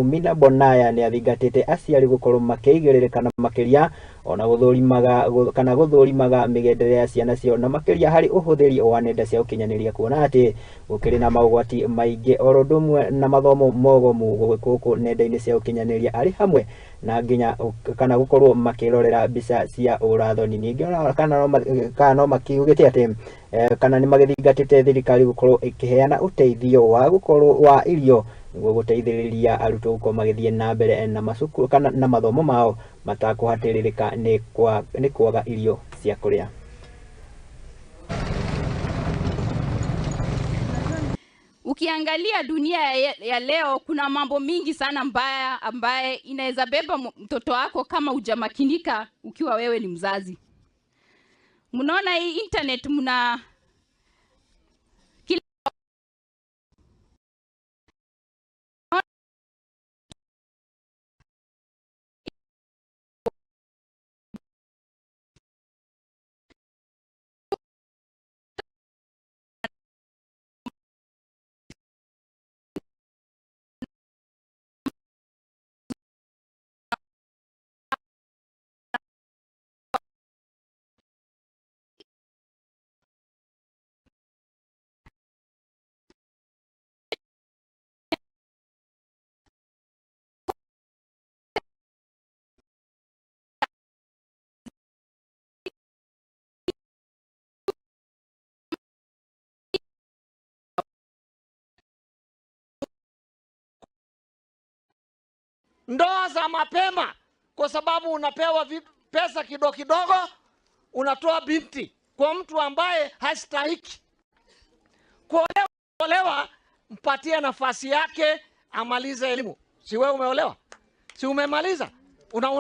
Mina Bonaya nĩ athingatĩte aciari gũkorwo makĩigĩrĩrĩka na makĩria ona gũthũrimaga kana gũthũrimaga mĩgendere ya ciana ciao na makĩria harĩ ũhũthĩri wa nenda cia ũkinyanĩria kuona atĩ gũkĩrĩ na maũgwati maingĩ oro ũndũ ũmwe na mathomo mogomu gũkũ nenda-inĩ cia ũkinyanĩria arĩ hamwe na nginya kana gũkorwo makĩrorera mbica cia ũrathoni. Ningĩ kana no makiugĩte atĩ kana nĩ magĩthingatĩte thirikari gũkorwo ĩkĩheana ũteithio wa gũkorwo wa irio nĩguo gũteithĩrĩria arutwo gũkorwo magĩthiĩ na mbere na macukuru kana na mathomo mao matakũhatĩrĩrĩka nĩ kwaga irio cia kũrĩa. Ukiangalia dunia ya leo kuna mambo mingi sana mbaya ambaye inaweza beba mtoto wako kama hujamakinika ukiwa wewe ni mzazi. Mnaona hii internet, mna kila ndoa za mapema, kwa sababu unapewa pesa kidogo kidogo, unatoa binti kwa mtu ambaye hastahiki kuolewa. Mpatie nafasi yake amalize elimu. Si wewe umeolewa? Si umemaliza? Una